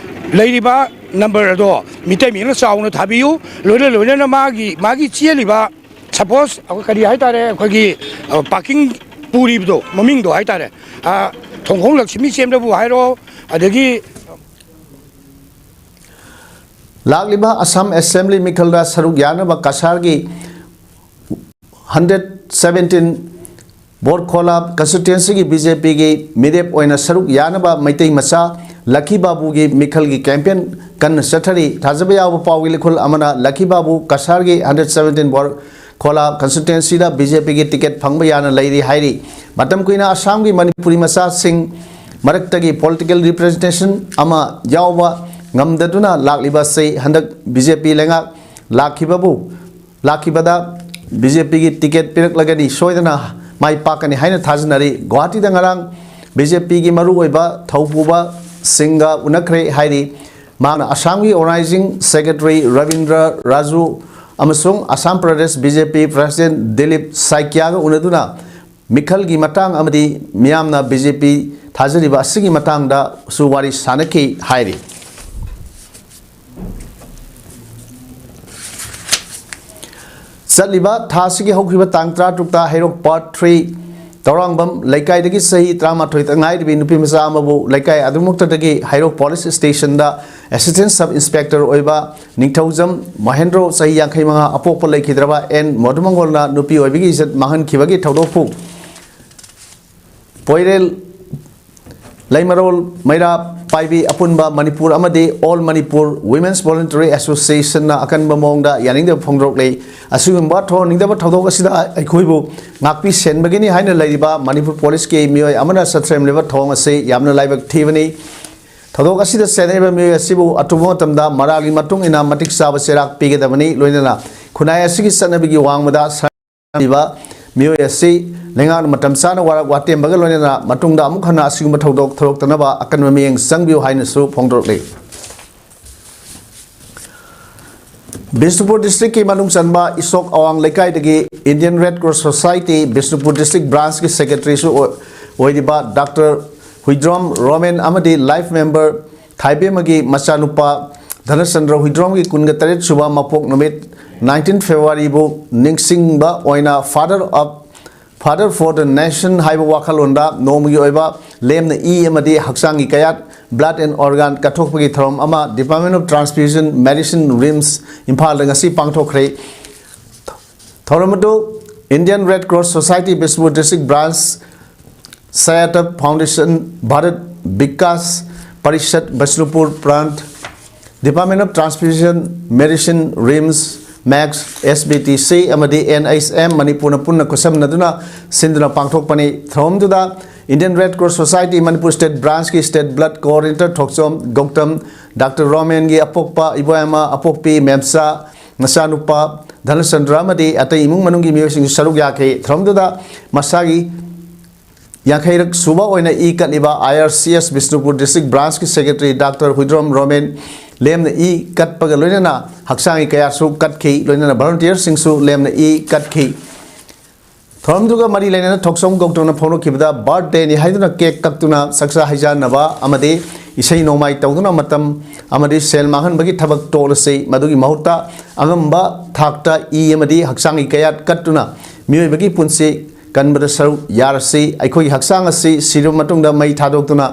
ꯂꯩꯔꯤꯕ ꯅꯝꯕꯔ ꯑꯗꯣ ꯃꯤꯇꯩ ꯃꯌꯦꯛꯅ ꯆꯥꯎꯅ ꯊꯥꯕꯤꯌꯨ꯫ ꯂꯣꯏꯅ ꯂꯣꯏꯅꯅ ꯃꯥꯒꯤ ꯃꯥꯒꯤ ꯆꯦꯜꯂꯤꯕ ꯁꯄꯣꯁ ꯑꯩꯈꯣꯏ ꯀꯔꯤ ꯍꯥꯏꯇꯥꯔꯦ, ꯑꯩꯈꯣꯏꯒꯤ ꯄꯥꯔꯀꯤꯡ ꯄꯨꯔꯤꯕꯗꯣ, ꯃꯃꯤꯡꯗꯣ ꯍꯥꯏꯇꯥꯔꯦ, ꯊꯣꯡꯈꯣꯡ ꯂꯛꯁꯃꯤ ꯆꯦꯟꯕꯕꯨ ꯍꯥꯏꯔꯣ, ꯑꯗꯒꯤ ꯂꯥꯛꯂꯤꯕ ꯑꯁꯥꯝ ꯑꯦꯁꯦꯝꯕ꯭ꯂꯤ ꯃꯤꯈꯜꯗ ꯁꯔꯨꯛ ꯌꯥꯅꯕ ꯀꯁꯥꯔꯒꯤ ꯍꯟꯗ꯭ꯔꯦꯠ ꯁꯕꯦꯟꯇꯤꯟ ꯕꯣꯔꯈꯣꯂꯥ ꯀꯟꯁꯇꯤꯇ꯭ꯋꯦꯟꯁꯤꯒꯤ ꯕꯤ ꯖꯦ ꯄꯤꯒꯤ ꯃꯤꯔꯦꯞ ꯑꯣꯏꯅ ꯁꯔꯨꯛ ꯌꯥꯅꯕ ꯃꯩꯇꯩ ꯃꯆꯥ ꯂꯛꯈꯤ ꯕꯥꯕꯨꯒꯤ ꯃꯤꯈꯜꯒꯤ ꯀꯦꯝꯄꯦꯟ ꯀꯟꯅ ꯆꯠꯊꯔꯤ꯫ ꯊꯥꯖꯕ ꯌꯥꯕ ꯄꯥꯎꯒꯤ ꯂꯤꯈꯨꯜ ꯑꯃꯅ ꯂꯛꯈꯤ ꯕꯥꯕꯨ ꯀꯁꯥꯔꯒꯤ ꯍꯟꯗ꯭ꯔꯦꯠ ꯁꯕꯦꯟꯇꯤꯟ ꯕꯣꯔ ꯈꯣꯂꯥ ꯀꯟꯁꯇꯤꯇ꯭ꯋꯦꯟꯁꯤꯗ ꯕꯤ ꯖꯦ ꯄꯤꯒꯤ ꯇꯤꯀꯦꯠ ꯐꯪꯕ ꯌꯥꯅ ꯂꯩꯔꯤ ꯍꯥꯏꯔꯤ꯫ ꯃꯇꯝ ꯀꯨꯏꯅ ꯑꯁꯥꯝꯒꯤ ꯃꯅꯤꯄꯨꯔꯤ ꯃꯆꯥꯁꯤꯡ ꯃꯔꯛꯇꯒꯤ ꯄꯣꯂꯤꯇꯤꯀꯦꯜ ꯔꯤꯄ꯭ꯔꯖꯦꯟꯇꯦꯁꯟ ꯑꯃ ꯌꯥꯎꯕ ꯉꯝꯗꯗꯨꯅ ꯂꯥꯛꯂꯤꯕ ꯑꯁꯤ ꯍꯟꯗꯛ ꯕꯤ ꯖꯦ ꯄꯤ ꯂꯩꯉꯥꯛ ꯂꯥꯛꯈꯤꯕꯕꯨ, ꯂꯥꯛꯈꯤꯕꯗ ꯕꯤ ꯖꯦ ꯄꯤꯒꯤ ꯇꯤꯀꯦꯠ ꯄꯤꯔꯛꯂꯒꯗꯤ ꯁꯣꯏꯗꯅ ꯃꯥꯏ ꯄꯥꯛꯀꯅꯤ ꯍꯥꯏꯅ ꯊꯥꯖꯅꯔꯤ꯫ ꯒꯨꯋꯥꯍꯥꯇꯤꯗ ꯉꯔꯥꯡ ꯕꯤ ꯖꯦ ꯄꯤꯒꯤ ꯃꯔꯨꯑꯣꯏꯕ ꯊꯧꯄꯨꯕꯁꯤꯡꯒ ꯎꯅꯈ꯭ꯔꯦ ꯍꯥꯏꯔꯤ꯫ ꯃꯍꯥꯛꯅ ꯑꯁꯥꯝꯒꯤ ꯑꯣꯔꯒꯅꯥꯏꯖꯤꯡ ꯁꯦꯀ꯭ꯔꯦꯇꯔꯤ ꯔꯕꯤꯟꯗ꯭ꯔ ꯔꯥꯖꯨ ꯑꯃꯁꯨꯡ ꯑꯁꯥꯝ ꯄ꯭ꯔꯗꯦꯁ ꯕꯤ ꯖꯦ ꯄꯤ ꯄ꯭ꯔꯁꯤꯗꯦꯟꯠ ꯗꯤꯂꯤꯞ ꯁꯥꯏꯀ꯭ꯌꯥꯒ ꯎꯅꯗꯨꯅ ꯃꯤꯈꯜꯒꯤ ꯃꯇꯥꯡ ꯑꯃꯗꯤ ꯃꯤꯌꯥꯝꯅ ꯕꯤ ꯖꯦ ꯄꯤ ꯊꯥꯖꯔꯤꯕ ꯑꯁꯤꯒꯤ ꯃꯇꯥꯡꯗꯁꯨ ꯋꯥꯔꯤ ꯁꯥꯟꯅꯈꯤ ꯍꯥꯏꯔꯤ꯫ ꯆꯠꯂꯤꯕ ꯊꯥ ꯑꯁꯤꯒꯤ ꯍꯧꯈꯤꯕ ꯇꯥꯡ ꯇꯔꯥꯇꯔꯨꯛꯇ ꯍꯩꯔꯣꯛ ꯄꯥꯔꯠ ꯊ꯭ꯔꯤ ꯇꯧꯔꯥꯡꯕꯝ ꯂꯩꯀꯥꯏꯗꯒꯤ ꯆꯍꯤ ꯇꯔꯥꯃꯥꯊꯣꯏꯇ ꯉꯥꯏꯔꯤꯕꯤ ꯅꯨꯄꯤ ꯃꯆꯥ ꯑꯃꯕꯨ ꯂꯩꯀꯥꯏ ꯑꯗꯨꯃꯛꯇꯗꯒꯤ ꯍꯩꯔꯣꯛ ꯄꯨꯂꯤꯁ ꯁ꯭ꯇꯦꯁꯟꯗ ꯑꯦꯁꯤꯁꯇꯦꯟ ꯁꯕ ꯏꯟꯁꯄꯦꯛꯇꯔ ꯑꯣꯏꯕ ꯅꯤꯡꯊꯧꯖꯝ ꯃꯍꯦꯟꯗ꯭ꯔꯣ, ꯆꯍꯤ ꯌꯥꯡꯈꯩ ꯃꯉꯥ, ꯑꯄꯣꯛꯄ ꯂꯩꯈꯤꯗ꯭ꯔꯕ ꯑꯦꯟ ꯃꯣꯗꯨꯃꯪꯒꯣꯜꯅ ꯅꯨꯄꯤ ꯑꯣꯏꯕꯒꯤ ꯏꯖꯠ ꯃꯥꯡꯍꯟꯈꯤꯕꯒꯤ ꯊꯧꯗꯣꯛꯄꯨ ꯄꯣꯏꯔꯦꯜ ꯂꯩꯃꯔꯣꯜ ꯃꯩꯔꯥ ꯄꯥꯏꯕꯤ ꯑꯄꯨꯟꯕ ꯃꯅꯤꯄꯨꯔ ꯑꯃꯗꯤ All Manipur Women's Voluntary Associationꯅ ꯑꯀꯟꯕ ꯃꯑꯣꯡꯗ ꯌꯥꯅꯤꯡꯗꯕ ꯐꯣꯡꯗꯣꯔꯛꯂꯤ꯫ ꯑꯁꯤꯒꯨꯝꯕ ꯊꯣꯛꯍꯟꯅꯤꯡꯗꯕ ꯊꯧꯗꯣꯛ ꯑꯁꯤꯗ ꯑꯩꯈꯣꯏꯕꯨ ꯉꯥꯛꯄꯤ ꯁꯦꯟꯕꯒꯤꯅꯤ ꯍꯥꯏꯅ ꯂꯩꯔꯤꯕ ꯃꯅꯤꯄꯨꯔ ꯄꯨꯂꯤꯁꯀꯤ ꯃꯤꯑꯣꯏ ꯑꯃꯅ ꯆꯠꯊꯔꯝꯂꯤꯕ ꯊꯧꯑꯣꯡ ꯑꯁꯤ ꯌꯥꯝꯅ ꯂꯥꯏꯕꯛ ꯊꯤꯕꯅꯤ꯫ ꯊꯧꯗꯣꯛ ꯑꯁꯤꯗ ꯆꯦꯟꯅꯔꯤꯕ ꯃꯤꯑꯣꯏ ꯑꯁꯤꯕꯨ ꯑꯊꯨꯕ ꯃꯇꯝꯗ ꯃꯔꯥꯜꯒꯤ ꯃꯇꯨꯡ ꯏꯟꯅ ꯃꯇꯤꯛ ꯆꯥꯕ ꯆꯩꯔꯥꯛ ꯄꯤꯒꯗꯕꯅꯤ꯫ ꯂꯣꯏꯅꯅ ꯈꯨꯟꯅꯥꯏ ꯑꯁꯤꯒꯤ ꯆꯠꯅꯕꯤꯒꯤ ꯋꯥꯡꯃꯗ ꯁꯔ ꯂꯩꯕ ꯃꯤꯑꯣꯏ ꯑꯁꯤ ꯂꯩꯉꯥꯛꯅ ꯃꯇꯝ ꯆꯥꯅ ꯋꯥꯔꯛ ꯋꯥꯇꯦꯝꯕꯒ ꯂꯣꯏꯅꯅ ꯃꯇꯨꯡꯗ ꯑꯃꯨꯛ ꯍꯟꯅ ꯑꯁꯤꯒꯨꯝꯕ ꯊꯧꯗꯣꯛ ꯊꯣꯛꯂꯛꯇꯅꯕ ꯑꯀꯟꯕ ꯃꯤꯠꯌꯦꯡ ꯆꯪꯕꯤꯌꯨ ꯍꯥꯏꯅꯁꯨ ꯐꯣꯡꯗꯣꯔꯛꯂꯤ꯫ ꯕꯤꯁꯅꯨꯄꯨꯔ ꯗꯤꯁꯇ꯭ꯔꯤꯛꯀꯤ ꯃꯅꯨꯡ ꯆꯟꯕ ꯏꯁꯣꯛ ꯑꯋꯥꯡ ꯂꯩꯀꯥꯏꯗꯒꯤ Indian Red Cross Society Bishnupur district ꯕ꯭ꯔꯥꯟꯁꯀꯤ ꯁꯦꯀ꯭ꯔꯦꯇꯔꯤꯁꯨ ꯑꯣꯏ-, ꯑꯣꯏꯔꯤꯕ ꯗꯥꯛꯇꯔ ꯍꯨꯏꯗ꯭ꯔꯣꯝ ꯔꯣꯃꯦꯟ ꯑꯃꯗꯤ ꯂꯥꯏꯐ ꯃꯦꯝꯕꯔ ꯊꯥꯏꯕꯦꯝꯃꯒꯤ ꯃꯆꯥꯅꯨꯄꯥ ꯙꯅꯆꯟꯗ꯭ꯔ ꯍꯨꯏꯗ꯭ꯔꯣꯝꯒꯤ ꯀꯨꯟꯒ ꯇꯔꯦꯠ ꯁꯨꯕ ꯃꯄꯣꯛ ꯅꯨꯃꯤꯠ, nineteenth Februaryꯕꯨ ꯅꯤꯡꯁꯤꯡꯕ ꯑꯣꯏꯅ Father of, Father for the Nation ꯍꯥꯏꯕ ꯋꯥꯈꯜꯂꯣꯟꯗ ꯅꯣꯡꯃꯒꯤ ꯑꯣꯏꯕ ꯂꯦꯝꯅ ꯏ ꯑꯃꯗꯤ ꯍꯛꯆꯥꯡꯒꯤ ꯀꯌꯥꯠ, blood and organ, ꯀꯠꯊꯣꯛꯄꯒꯤ ꯊꯧꯔꯝ ꯑꯃ Department of Transfusion Medicine, RIMS, ꯏꯝꯐꯥꯜꯗ ꯉꯁꯤ ꯄꯥꯡꯊꯣꯛꯈ꯭ꯔꯦ꯫ ꯊꯧꯔꯝ ꯑꯗꯨ Indian Red Cross Society Bishnupur District Branch, Sayata Foundation, Bharat Vikas Parishad Bishnupur Plant, Department of Transfusion Medicine, RIMS, max, SBTC ꯑꯃꯗꯤ NHM ꯃꯅꯤꯄꯨꯔꯅ ꯄꯨꯟꯅ ꯈꯨꯠꯁꯝꯅꯗꯨꯅ ꯁꯤꯟꯗꯨꯅ ꯄꯥꯡꯊꯣꯛꯄꯅꯤ꯫ ꯊꯧꯔꯝꯗꯨꯗ Indian Red Cross Society Manipur State Branchꯀꯤ State Blood Coordinator ꯊꯣꯛꯆꯣꯝ Gautam, doctor ꯔꯣꯃꯦꯟꯒꯤ ꯑꯄꯣꯛꯄ ꯏꯕꯣꯌꯥꯏꯃ, ꯑꯄꯣꯛꯄꯤ ꯃꯦꯝꯆꯥ, ꯃꯆꯥꯅꯨꯄꯥ ꯙꯅꯆꯟꯗ꯭ꯔ ꯑꯃꯗꯤ ꯑꯇꯩ ꯏꯃꯨꯡ ꯃꯅꯨꯡꯒꯤ ꯃꯤꯑꯣꯏꯁꯤꯡꯁꯨ ꯁꯔꯨꯛ ꯌꯥꯈꯤ꯫ ꯊꯧꯔꯝꯗꯨꯗ ꯃꯁꯥꯒꯤ ꯌꯥꯡꯈꯩꯔꯛ ꯁꯨꯕ ꯑꯣꯏꯅ ꯏ ꯀꯠꯂꯤꯕ IRCS ꯕꯤꯁꯅꯨꯄꯨꯔ ꯗꯤꯁꯇ꯭ꯔꯤꯛ ꯕ꯭ꯔꯥꯟꯁꯀꯤ ꯁꯦꯀ꯭ꯔꯦꯇꯔꯤ ꯗꯥꯛꯇꯔ ꯍꯨꯏꯗ꯭ꯔꯣꯝ ꯔꯣꯃꯦꯟ ꯂꯦꯝꯅ ꯏ ꯀꯠꯄꯒ ꯂꯣꯏꯅꯅ ꯍꯛꯆꯥꯡꯒꯤ ꯀꯌꯥꯠꯁꯨ ꯀꯠꯈꯤ, ꯂꯣꯏꯅꯅ ꯚꯣꯂꯨꯟꯇꯤꯌꯔꯁꯤꯡꯁꯨ ꯂꯦꯝꯅ ꯏ ꯀꯠꯈꯤ꯫ ꯊꯧꯔꯝꯗꯨꯒ ꯃꯔꯤ ꯂꯩꯅꯅ ꯊꯣꯛꯆꯣꯝ ꯒꯧꯇꯝꯅ ꯐꯣꯡꯗꯣꯛꯈꯤꯕꯗ, ꯕꯥꯔꯊ ꯗꯦꯅꯤ ꯍꯥꯏꯗꯨꯅ ꯀꯦꯛ ꯀꯛꯇꯨꯅ ꯆꯥꯛꯆꯥ ꯍꯩꯖꯥꯟꯅꯕ ꯑꯃꯗꯤ ꯏꯁꯩ ꯅꯣꯡꯃꯥꯏ ꯇꯧꯗꯨꯅ ꯃꯇꯝ ꯑꯃꯗꯤ ꯁꯦꯜ ꯃꯥꯡꯍꯟꯕꯒꯤ ꯊꯕꯛ ꯇꯣꯛꯂꯁꯤ, ꯃꯗꯨꯒꯤ ꯃꯍꯨꯠꯇ ꯑꯉꯝꯕ ꯊꯥꯛꯇ ꯏ ꯑꯃꯗꯤ ꯍꯛꯆꯥꯡꯒꯤ ꯀꯌꯥꯠ ꯀꯠꯇꯨꯅ ꯃꯤꯑꯣꯏꯕꯒꯤ ꯄꯨꯟꯁꯤ ꯀꯟꯕꯗ ꯁꯔꯨꯛ ꯌꯥꯔꯁꯤ꯫ ꯑꯩꯈꯣꯏꯒꯤ ꯍꯛꯆꯥꯡ ꯑꯁꯤ ꯁꯤꯔꯕ ꯃꯇꯨꯡꯗ ꯃꯩ ꯊꯥꯗꯣꯛꯇꯨꯅ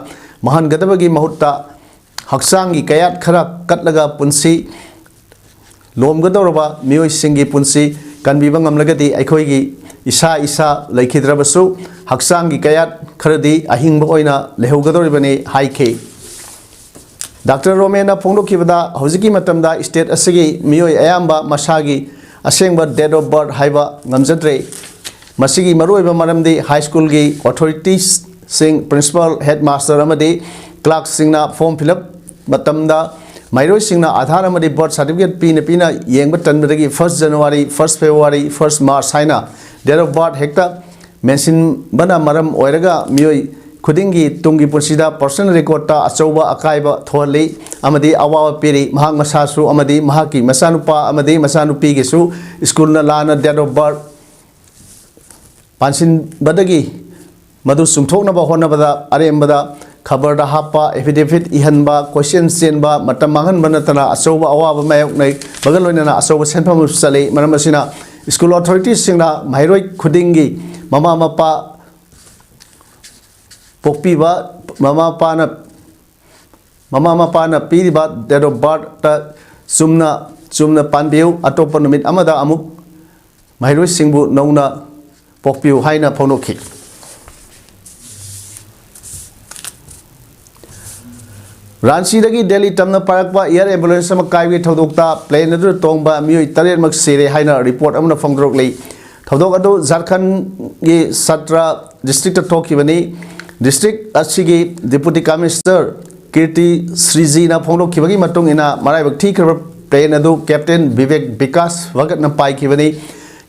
ꯃꯥꯡꯍꯟꯒꯗꯕꯒꯤ ꯃꯍꯨꯠꯇ, ꯍꯛꯆꯥꯡꯒꯤ ꯀꯌꯥꯠ ꯈꯔ ꯀꯠꯂꯒ ꯄꯨꯟꯁꯤ ꯂꯣꯝꯒꯗꯧꯔꯕ ꯃꯤꯑꯣꯏꯁꯤꯡꯒꯤ ꯄꯨꯟꯁꯤ ꯀꯟꯕꯤꯕ ꯉꯝꯂꯒꯗꯤ, ꯑꯩꯈꯣꯏꯒꯤ ꯏꯁꯥ ꯏꯁꯥ ꯂꯩꯈꯤꯗ꯭ꯔꯕꯁꯨ, ꯍꯛꯆꯥꯡꯒꯤ ꯀꯌꯥꯠ ꯈꯔꯗꯤ ꯑꯍꯤꯡꯕ ꯑꯣꯏꯅ ꯂꯩꯍꯧꯒꯗꯧꯔꯤꯕꯅꯤ ꯍꯥꯏꯈꯤ꯫ ꯗꯥꯛꯇꯔ ꯔꯣꯃꯦꯟꯅ ꯐꯣꯡꯗꯣꯛꯈꯤꯕꯗ, ꯍꯧꯖꯤꯛꯀꯤ ꯃꯇꯝꯗ ꯁ꯭ꯇꯦꯠ ꯑꯁꯤꯒꯤ ꯃꯤꯑꯣꯏ ꯑꯌꯥꯝꯕ ꯃꯁꯥꯒꯤ ꯑꯁꯦꯡꯕ date of birth ꯍꯥꯏꯕ ꯉꯝꯖꯗ꯭ꯔꯦ꯫ ꯃꯁꯤꯒꯤ ꯃꯔꯨꯑꯣꯏꯕ ꯃꯔꯝꯗꯤ ꯍꯥꯏ ꯁ꯭ꯀꯨꯜꯒꯤ ꯑꯣꯊꯣꯔꯤꯇꯤꯁꯁꯤꯡ, ꯄ꯭ꯔꯤꯟꯁꯤꯄꯥꯜ, ꯍꯦꯗ ꯃꯥꯁꯇꯔ ꯑꯃꯗꯤ ꯀ꯭ꯂꯥꯔꯛꯁꯤꯡꯅ ꯐꯣꯔꯝ ꯐꯤꯜ ꯑꯞ ꯃꯇꯝꯗ ꯃꯍꯩꯔꯣꯏꯁꯤꯡꯅ ꯑꯥꯙꯥꯔ ꯑꯃꯗꯤ ꯕꯥꯔꯊ ꯁꯥꯔꯇꯤꯐꯤꯀꯦꯠ ꯄꯤꯅ ꯄꯤꯅ ꯌꯦꯡꯕ ꯇꯟꯕꯗꯒꯤ first January, first February, first March ꯍꯥꯏꯅ date of birth ꯍꯦꯛꯇ ꯃꯦꯟꯁꯤꯟꯕꯅ ꯃꯔꯝ ꯑꯣꯏꯔꯒ ꯃꯤꯑꯣꯏ ꯈꯨꯗꯤꯡꯒꯤ ꯇꯨꯡꯒꯤ ꯄꯨꯟꯁꯤꯗ ꯄꯔꯁꯣꯅꯦꯜ ꯔꯦꯀꯣꯔꯗꯇ ꯑꯆꯧꯕ ꯑꯀꯥꯏꯕ ꯊꯣꯛꯍꯜꯂꯤ ꯑꯃꯗꯤ ꯑꯋꯥꯕ ꯄꯤꯔꯤ꯫ ꯃꯍꯥꯛ ꯃꯁꯥꯁꯨ ꯑꯃꯗꯤ ꯃꯍꯥꯛꯀꯤ ꯃꯆꯥꯅꯨꯄꯥ ꯑꯃꯗꯤ ꯃꯆꯥꯅꯨꯄꯤꯒꯤꯁꯨ ꯁ꯭ꯀꯨꯜꯅ ꯂꯥꯟꯅ date of birth ꯄꯥꯟꯁꯤꯟꯕꯗꯒꯤ ꯃꯗꯨ ꯆꯨꯝꯊꯣꯛꯅꯕ ꯍꯣꯠꯅꯕꯗ ꯑꯔꯦꯝꯕꯗ ꯈꯕꯔꯗ ꯍꯥꯞꯄ, ꯑꯦꯐꯤꯗꯦꯚꯤꯠ ꯏꯍꯟꯕ, ꯀꯣꯏꯆꯦꯟ ꯆꯦꯟꯕ, ꯃꯇꯝ ꯃꯥꯡꯍꯟꯕ ꯅꯠꯇꯅ ꯑꯆꯧꯕ ꯑꯋꯥꯕ ꯃꯥꯌꯣꯛꯅꯩꯕꯒ ꯂꯣꯏꯅꯅ ꯑꯆꯧꯕ ꯁꯦꯟꯐꯝ ꯑꯃꯁꯨ ꯆꯠꯂꯤ꯫ ꯃꯔꯝ ꯑꯁꯤꯅ, ꯁ꯭ꯀꯨꯜ ꯑꯣꯊꯣꯔꯤꯇꯤꯁꯁꯤꯡꯅ ꯃꯍꯩꯔꯣꯏ ꯈꯨꯗꯤꯡꯒꯤ ꯃꯃꯥ ꯃꯄꯥ ꯄꯣꯛꯄꯤꯕ, ꯃꯃꯥ ꯃꯄꯥꯅ ꯃꯃꯥ ꯃꯄꯥꯅ ꯄꯤꯔꯤꯕ date of birthꯇ ꯆꯨꯝꯅ ꯆꯨꯝꯅ ꯄꯥꯟꯕꯤꯌꯨ꯫ ꯑꯇꯣꯞꯄ ꯅꯨꯃꯤꯠ ꯑꯃꯗ ꯑꯃꯨꯛ ꯃꯍꯩꯔꯣꯏꯁꯤꯡꯕꯨ ꯅꯧꯅ ꯄꯣꯛꯄꯤꯌꯨ ꯍꯥꯏꯅ ꯐꯣꯡꯗꯣꯛꯈꯤ꯫ ꯔꯥꯟꯆꯤꯗꯒꯤ ꯗꯦꯜꯂꯤ ꯇꯝꯅ ꯄꯥꯏꯔꯛꯄ air ambulance ꯑꯃ ꯀꯥꯏꯕꯒꯤ ꯊꯧꯗꯣꯛꯇ plane ꯑꯗꯨꯗ ꯇꯣꯡꯕ ꯃꯤꯑꯣꯏ ꯇꯔꯦꯠꯃꯛ ꯁꯤꯔꯦ ꯍꯥꯏꯅ report ꯑꯃꯅ ꯐꯣꯡꯗꯣꯔꯛꯂꯤ꯫ ꯊꯧꯗꯣꯛ ꯑꯗꯨ ꯖꯥꯔꯈꯟꯒꯤ ꯁꯥꯇ꯭ꯔꯥ districtꯇ ꯊꯣꯛꯈꯤꯕꯅꯤ꯫ District ꯑꯁꯤꯒꯤ Deputy Commissioner ꯀꯤꯔꯇꯤ ꯁ꯭ꯔꯤꯖꯤꯅ ꯐꯣꯡꯗꯣꯛꯈꯤꯕꯒꯤ ꯃꯇꯨꯡ ꯏꯟꯅ, ꯃꯔꯥꯏꯕꯛ ꯊꯤꯈ꯭ꯔꯕ plane ꯑꯗꯨ Captain Bibek Vikas ꯚꯒꯠꯅ ꯄꯥꯏꯈꯤꯕꯅꯤ꯫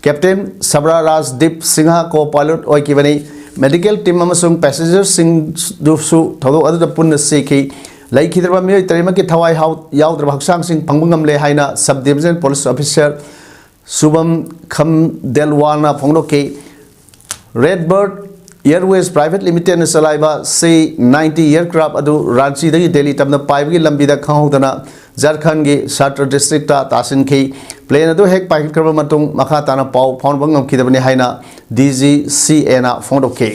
Captain ꯁꯕ꯭ꯔꯥ ꯔꯥꯖꯗꯤꯞ Singh co-pilot ꯑꯣꯏꯈꯤꯕꯅꯤ꯫ Medical team ꯑꯃꯁꯨꯡ passengerꯁꯤꯡꯗꯨꯁꯨ ꯊꯧꯗꯣꯛ ꯑꯗꯨꯗ ꯄꯨꯟꯅ ꯁꯤꯈꯤ꯫ ꯂꯩꯈꯤꯗ꯭ꯔꯕ ꯃꯤꯑꯣꯏ ꯇꯔꯦꯠꯃꯛꯀꯤ ꯊꯋꯥꯏ ꯍꯥꯎ-, ꯌꯥꯎꯗ꯭ꯔꯕ ꯍꯛꯆꯥꯡꯁꯤꯡ ꯐꯪꯕ ꯉꯝꯂꯦ ꯍꯥꯏꯅ Sub Division Police Officer ꯁꯨꯚꯝ ꯈꯝꯗꯦꯜꯋꯥꯜꯅ ꯐꯣꯡꯗꯣꯛꯈꯤ꯫ Red Bird Airways Private Limitedꯅ ꯆꯂꯥꯏꯕ ꯁꯤ ꯅꯥꯏꯟꯇꯤ aircraft ꯑꯗꯨ ꯔꯥꯟꯆꯤꯗꯒꯤ ꯗꯦꯜꯂꯤ ꯇꯝꯅ ꯄꯥꯏꯕꯒꯤ ꯂꯝꯕꯤꯗ ꯈꯪꯍꯧꯗꯅ ꯖꯔꯈꯟꯒꯤ ꯁꯥꯇ꯭ꯔ districtꯇ ꯇꯥꯁꯤꯟꯈꯤ꯫ Plane ꯑꯗꯨ ꯍꯦꯛ ꯄꯥꯏꯈꯠꯈ꯭ꯔꯕ ꯃꯇꯨꯡ ꯃꯈꯥ ꯇꯥꯅ ꯄꯥꯎ ꯐꯥꯎꯅꯕ ꯉꯝꯈꯤꯗꯕꯅꯤ ꯍꯥꯏꯅ DGCAꯅ ꯐꯣꯡꯗꯣꯛꯈꯤ꯫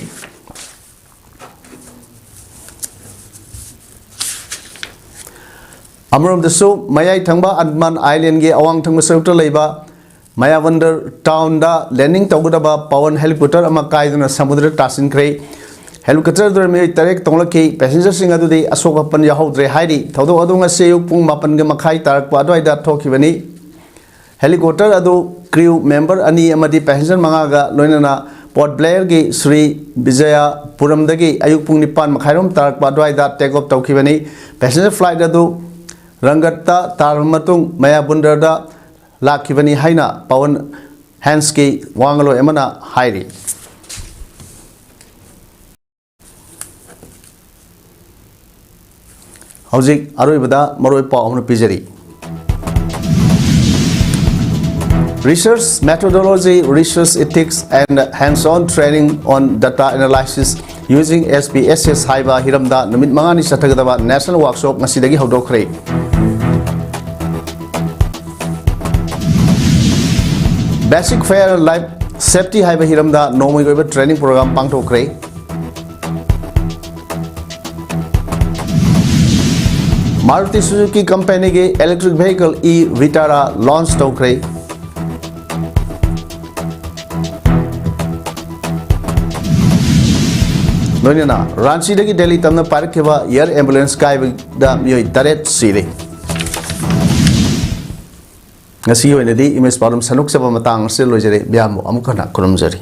ꯑꯃꯔꯣꯝꯗꯁꯨ, ꯃꯌꯥꯏ ꯊꯪꯕ ꯑꯟꯗꯃꯥꯟ Islandꯒꯤ ꯑꯋꯥꯡ ꯊꯪꯕ ꯁꯔꯨꯛꯇ ꯂꯩꯕ ꯃꯌꯥꯕꯟꯗꯔ townꯗ landing ꯇꯧꯒꯗꯕ ꯄꯋꯟ helicopter ꯑꯃ ꯀꯥꯏꯗꯨꯅ ꯁꯃꯨꯗ꯭ꯔꯗ ꯇꯥꯁꯤꯟꯈ꯭ꯔꯦ꯫ Helicopter ꯑꯗꯨꯗ ꯃꯤꯑꯣꯏ ꯇꯔꯦꯠ ꯇꯣꯡꯂꯛꯈꯤ꯫ Passengerꯁꯤꯡ ꯑꯗꯨꯗꯤ ꯑꯁꯣꯛ ꯑꯄꯟ ꯌꯥꯎꯍꯧꯗ꯭ꯔꯦ ꯍꯥꯏꯔꯤ꯫ ꯊꯧꯗꯣꯛ ꯑꯗꯨ ꯉꯁꯤ ꯑꯌꯨꯛ ꯄꯨꯡ ꯃꯥꯄꯟꯒ ꯃꯈꯥꯏ ꯇꯥꯔꯛꯄ ꯑꯗꯨꯋꯥꯏꯗ ꯊꯣꯛꯈꯤꯕꯅꯤ꯫ Helicopter ꯑꯗꯨ crew member ꯑꯅꯤ ꯑꯃꯗꯤ passenger ꯃꯉꯥꯒ ꯂꯣꯏꯅꯅ Port Blairꯒꯤ ꯁ꯭ꯔꯤ ꯕꯤꯖꯌꯄꯨꯔꯝꯗꯒꯤ ꯑꯌꯨꯛ ꯄꯨꯡ ꯅꯤꯄꯥꯟ ꯃꯈꯥꯏꯔꯣꯝ ꯇꯥꯔꯛꯄ ꯑꯗꯨꯋꯥꯏꯗ take off ꯇꯧꯈꯤꯕꯅꯤ꯫ Passenger flight ꯑꯗꯨ ꯔꯪꯒꯠꯇ ꯇꯥꯔꯕ ꯃꯇꯨꯡ ꯃꯌꯥꯕꯨꯟꯗꯔꯗ ꯂꯥꯛꯈꯤꯕꯅꯤ ꯍꯥꯏꯅ ꯄꯋꯟ ꯍꯦꯟꯁꯀꯤ ꯋꯥ ꯉꯥꯡꯂꯣꯏ ꯑꯃꯅ ꯍꯥꯏꯔꯤ꯫ ꯍꯧꯖꯤꯛ ꯑꯔꯣꯏꯕꯗ ꯃꯔꯨꯑꯣꯏꯕ ꯄꯥꯎ ꯑꯃ ꯄꯤꯖꯔꯤ꯫ Research methodology, research ethics and hands-on training on data analysis using SPSS ꯍꯥꯏꯕ ꯍꯤꯔꯝꯗ ꯅꯨꯃꯤꯠ ꯃꯉꯥꯅꯤ ꯆꯠꯊꯒꯗꯕ national workshop ꯉꯁꯤꯗꯒꯤ ꯍꯧꯗꯣꯛꯈ꯭ꯔꯦ꯫ Basic Fire and Life Safety ꯍꯥꯏꯕ ꯍꯤꯔꯝꯗ ꯅꯣꯡꯃꯒꯤ ꯑꯣꯏꯕ training program ꯄꯥꯡꯊꯣꯛꯈ꯭ꯔꯦ꯫ Maruti Suzuki companyꯒꯤ electric vehicle e Vitara launch ꯇꯧꯈ꯭ꯔꯦ꯫ ꯂꯣꯏꯅꯅ ꯔꯥꯟꯆꯤꯗꯒꯤ ꯗꯦꯜꯂꯤ ꯇꯝꯅ ꯄꯥꯏꯔꯛꯈꯤꯕ air ambulance ꯀꯥꯏꯕꯗ ꯃꯤꯑꯣꯏ ꯇꯔꯦꯠ ꯁꯤꯔꯦ꯫ ꯉꯁꯤꯒꯤ ꯑꯣꯏꯅꯗꯤ ꯏꯃꯦꯖ ꯄꯥꯎꯗꯝ ꯁꯟꯗꯣꯛꯆꯕ ꯃꯇꯥꯡ ꯑꯁꯤꯗ ꯂꯣꯏꯖꯔꯦ꯫ ꯃꯌꯥꯝꯕꯨ ꯑꯃꯨꯛ ꯍꯟꯅ ꯈꯨꯔꯨꯝꯖꯔꯤ꯫